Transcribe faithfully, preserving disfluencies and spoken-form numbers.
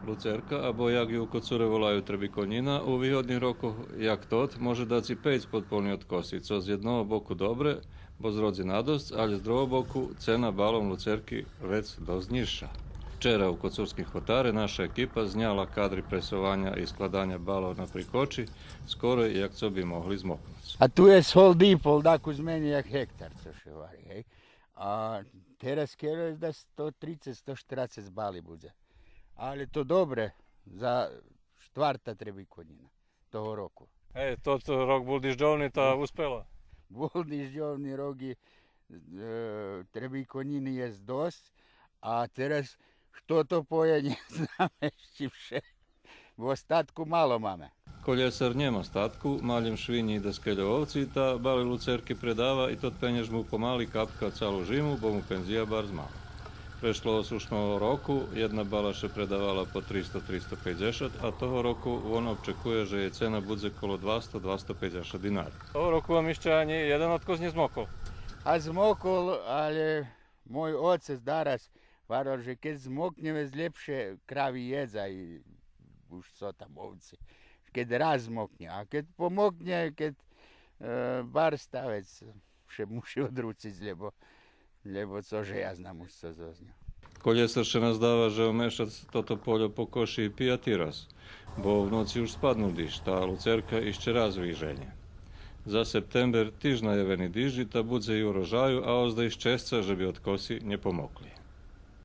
Луцерка, або як ю у Коцуре волаю требиконїна, у вигодних рокох як тот може дац и пейц подполни откоси, цо з єдного боку добре, бо зродзи надосц, алє з другого боку цена балом луцерки вец досц нїзша. Вчера у Коцурским хотаре наша екипа зняла кадри пресованя и складаня балох на прикочи, скорей як цо би могли змокнуц. А ту єст гол и пол, дакус менєй як гектар, цо ше гвари, гей. А тераз кельо єст да сто трицец, сто штерацец бали будзе. Алє то добре за штварта требиконїна того року. Е, тот рок бул дижджовни, та успела. Бул дижджовни рок и, е, требиконїни єст досц, а тераз хто то поє, нє знаме, з чим ше. Бо статку мало маме. Колєсар нєма статку, ма лєм швинї и даскельо овци, та бали луцерки предава и тот пенєж му помали капка цалу жиму, бо му пензия барз мала. Прешлого сушного року єдна бала ше предавала по тристо, тристо пейдзешат, а того року вон обчекує же єй цена будзе коло двасто, двасто пейдзешат динари. Того року вам ище анї єден откос нє змокол. А змокол, алє мой оцец дараз гварел же кед змокнє вец лєпше крави єдза и уж цо там овци. Кед раз змокнє, а кед помокнє, кед, е, барз ставец ше муши одруциц, лєбо, лєбо цо же я знам уж цо зоз ню. Колєсар ше наздава же о мешац тото польо покоши и пияти раз, бо в ноци уж спаднул диждж, та луцерка ище раз виженє. За септембер тиж наявени дижджи, та будзе и урожаю, а озда и щесца же би откоси нє помокли.